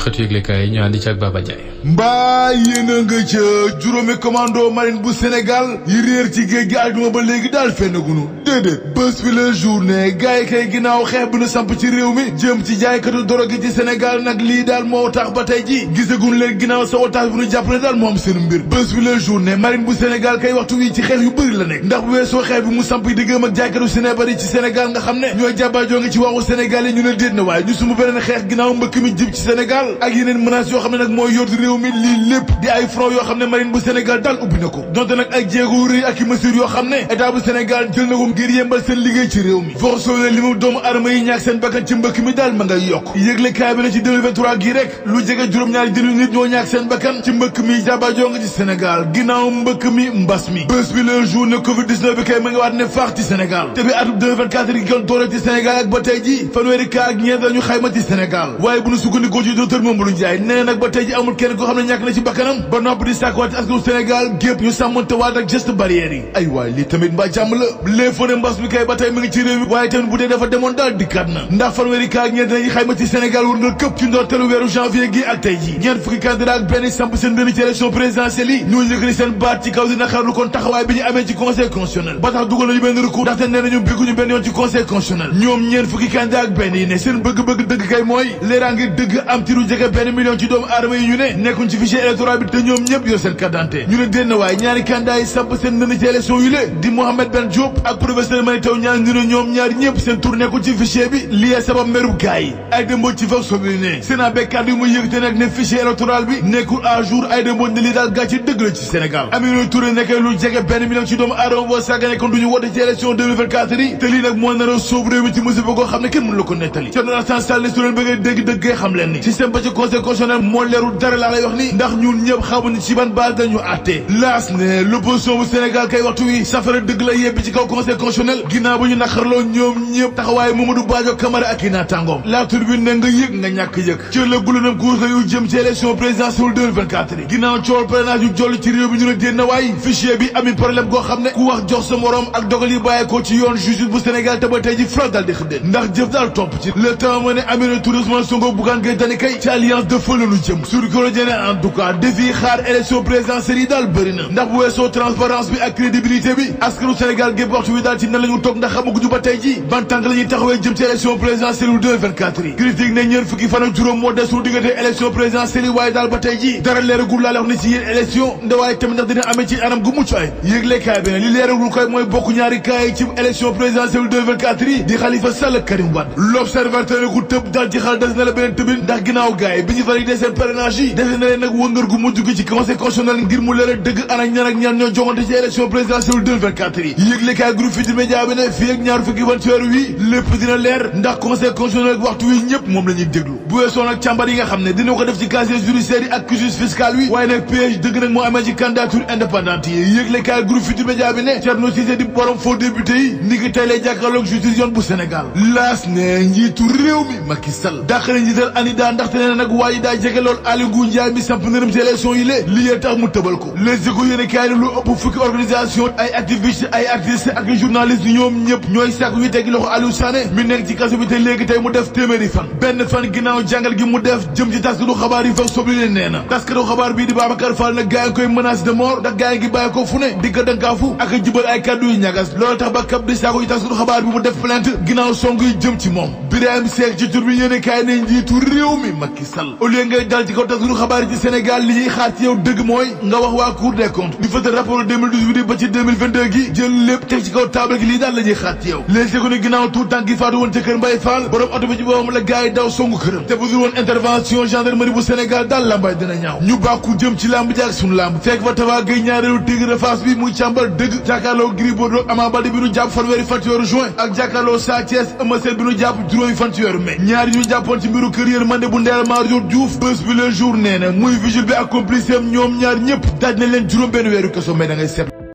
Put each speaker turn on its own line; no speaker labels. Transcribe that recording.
xëtu yëglekaay yi ñu àndi ci ak Baba Ndiaye.
mbaa yéen a nga ca juróomi commando marine bu Sénégal yi réer ci géej gi àdduna ba léegi daal fennagunu déedéet bés bi la journée gars yi kay ginnaaw xeex bi nu samp ci réew mi jëm ci jaaykatu drogue gi ci Sénégal nag lii daal moo tax ba tey ji gisagun leen ginnaaw sa otage bu nu jàppale daal moo am seen mbir bés bi la journée marine bu Sénégal kay waxtu wi ci xeex yu bëri la nekk ndax bu weesoo xeex bi mu samp yi diggam ak jaaykatu Sénégal yi ci Sénégal nga xam ne ñooy jàbbaajoo ngi ci waxu Sénégal yi ñu ne déet na waaye ñu sumu beneen xeex ginnaaw mbëkk mi jib ci Sénégal ak yeneen menaces yoo xam ne nag mooy yor réew mi lii lépp di ay front yoo xam ne marine bu Sénégal daal ubbi na ko donte nag ay jéego rëy ak i mesures yoo xam ne état bu Sénégal jël na ko ngir yembal seen liggéey ci réew mi force souveraine li mu doomu armée yi ñàkk seen bakkan ci mbëkk mi daal ma ngay yokk yëgle kaay bi na ci 2023 gii rek lu jege juróom-ñaari junni nit ñoo ñàkk seen bakkan ci mbëkk mi jàbbaajoo nga ci Sénégal ginnaaw mbëkk mi mbas mi bés bi le jour ne Covid 19 bi kay ma ngi waat ne faax ci Sénégal te bi atum 2024 gi kon doore ci Sénégal ak ba tey ji fanweeri cas ak ñeent lañu xayma ci Sénégal waaye bu ñu sukkandikoo ci docteur Mamadou Ndiaye nee nag ba tey ji amul kenn koo xam ne ñàkk na ci bakkanam ba noppi di sàkkuwaat ci askanu Sénégal gépp ñu sàmmante waat ak geste barrière yi ay waay lii tamit mbaa jàmm la l'info ne mbas mi kay ba tey mi ngi ci réew mi waaye tamit bu dee dafa demoon daal dikkaat na ndax fanweeri cas ak ñeent lañu xayma ci Sénégal war nga këpp ci ndorteelu weeru janvier gi ak tey ji ñeent fukki candidat ak benn samp seen dënn ci élection présidentielle yi ñoo yëkkati seen baat ci kaw dina xarlu kon taxawaay bi ñu amee ci conseil constitutionnel ba tax dugal nañu benn recours ndaxte nee nañu bégguñu benn yoon ci conseil constitutionnel ñoom ñeent fukki candidat ak benn yi ne seen bëgg-bëgg dëgg kay mooy leeraa ngir dëgg am ci lu jege benn million ci doomu aadama yi ñu ne nekkuñ ci fichier électoral bi te ñoom ñëpp yor seen carte d'identité ñu ne dénn waaye ñaari candidat yi samp seen dënn ci élection yu le di Mohamed Ben Diop ak professeur Mary Teuw Niane ñu ne ñoom ñaari ñëpp seen tur nekkul ci fichier bi lii sabab merub gaay yi ay dëmbooj ci Vox Populi ne Sénat be kàddu yi muy yëgte nag ne fichier électoral bi nekkul à jour ay dëmbooj ne lii daal gàcce dëgg la ci Sénégal Aminata Touré nekkee lu jege benn million ci doomu aadama boo sàggane kon duñu wote ci élection 2024 yi te lii nag moo nar a sóob réew mi ci musiba koo xam ne kenn mënu la ko nettali Thierno Alassane Sall ne su leen bëggee dégg dëgg xam leen ni système ba ci conseil constitutionnel moo leerul dara laa lay wax ni ndax ñun ñëpp xamuñu ci ban base dañu àtte laas ne l'opposition bu Sénégal kay waxtu wi safara dëgg la yebbi ci kaw conseil constitutionnel ginnaaw ba ñu naqarloo ñoom ñëpp taxawaaye Mamadou Badio Camara ak i naataangoom la turbine ne nga yëg nga ñàkk yëg ci la gulanam cours yu jëm ci élection présidentielle 2024 yi ginnaaw coowal parrainage yu joll ci réew bi ñu ne déen na waay fichier bi ami problème goo xam ne ku wax jox sa morom ak dogal yi bàyyeekoo ci yoon justice bu Sénégal te ba tey ji flotte daal di xëddeen ndax jëf daal topp ci le temps ma ne Aminata Touré Ousmane Sonko Bougane Gueye Dany kay ci alliance de feu lañu jëm sur Quotidien en tout cas défi xaar élection présidentielle yi daal bëri na ndax bu weesoo transparence bi ak crédibilité bi askanu Sénégal gépp waxtu wi daal ci nan la ñu toog ndax xamaguñu ba tey ji ban tànk la ñuy taxawee jëm ci élection présidentielle 2024 yi critique ne ñeent fukki fan ak juróom moo desul diggante élection présidentielle yi waaye daal ba tey ji dara leeragul laa la wax ne ci yéen élection ndawaay tamit ndax dina amee ci anam gu mucc ay yëgle kaay bi ne li leeragul koy mooy bokk ñaari kaay yi ci élection présidentielle 2024 yi di Khalifa Sall ak Karim Wade l'observateur ku tëb daal ci xal des na la beneen tëbin ndax ginnaaw gaay bi ñu validé seen parrainage yi defe na leen nag wëngër gu mujj gi ci conseil constitutionnel ngir mu leeral dëgg ana ñan ak ñan ñoo jongante ci élection présidentielle 2024 yi yëgle kaay groupe Futurs Médias bi ne fii ak ñaar fukki fan ci weer wi lépp dina leer ndax conseil constitutionnel ak waxtu wi ñëpp moom la ñuy déglu bu weesoo nag càmbar yi nga xam ne dina ko def ci casier judiciaire yi ak cursus fiscal wi waaye nag piège dëgg nag moo amee ci candidature indépendante yi yëgle kaay groupe Futurs Médias bi ne Thierno Cissé di borom faux député yi ni ki tey lay jàkkaarloog justice yoon bu Sénégal laas ne njiitu réew mi Macky Sall dàqale njiital ANIDA ndaxte nee na nag waaye daa jege lool Aly Ngouille Ndiaye mi samp nërëm ci élection yi lée lii tax mu tëbal ko Les Échos yéene kaay lu ëpp fukki organisation ay activistes ay activistes ak journalistes ñoom ñëpp ñooy sàkk ñu teggi loxo Aliou Sané mi nekk ci kaso bi te léegi tey mu def téeméeri fan benn fan ginnaaw jàngal gi mu def jëm ci taskatu xabaar yi Vox Populi leen nee na taskatu xabaar bii di Babacar Fall nag gaa yi koy menace de mort ndax gaa yi ngi bàyyi ko fu ne di ko dënkaafu ak jibal ay kàddu yu ñagas loolu tax ba kap di saako yi taskatu xabaar bi mu def plainte ginnaaw song yi jëm ci moom Birahim Seck ci tur bi yéene kaay ne njiitu réew mi Macky Sall au lieu ngay dal ci kaw taskatu xabaar yi ci Sénégal li ñuy xaar ci yow dëgg mooy nga wax waa Cour des comptes di fëtal rapport 2018 ba ci 2022 gi jël lépp teg ci kaw table gi lii daal la ñuy xaar ci yow les économies ginnaaw tout tànk yi faatu woon ca kër Mbaye Fall borom oto bi ci boppam la gars yi daw songu këram te bu dul woon intervention gendarmerie bu Sénégal daal lambay dina ñaaw ñu bàkku jëm ci lamb ji ak sunu lamb fekk fa Tapha Gueye ñaareelu Tigre de Fass bi muy càmbal dëgg jàkkaarloo Gris Bordeaux Ama Baldé bi nu jàpp fanweeri fan ci weeru juin ak jàkkaarloo Sa Thiès Eumeu Sène bi nu jàpp juróomi fan ci weeru mai ñaari ñu jàppoon ci mbiru kër yërmande bu Ndella Madior Diouf bés bi le jour nee na muy vigile bi ak complice am ñoom ñaar ñëpp daaj na leen juróom benn weeru kaso mais da ngay seet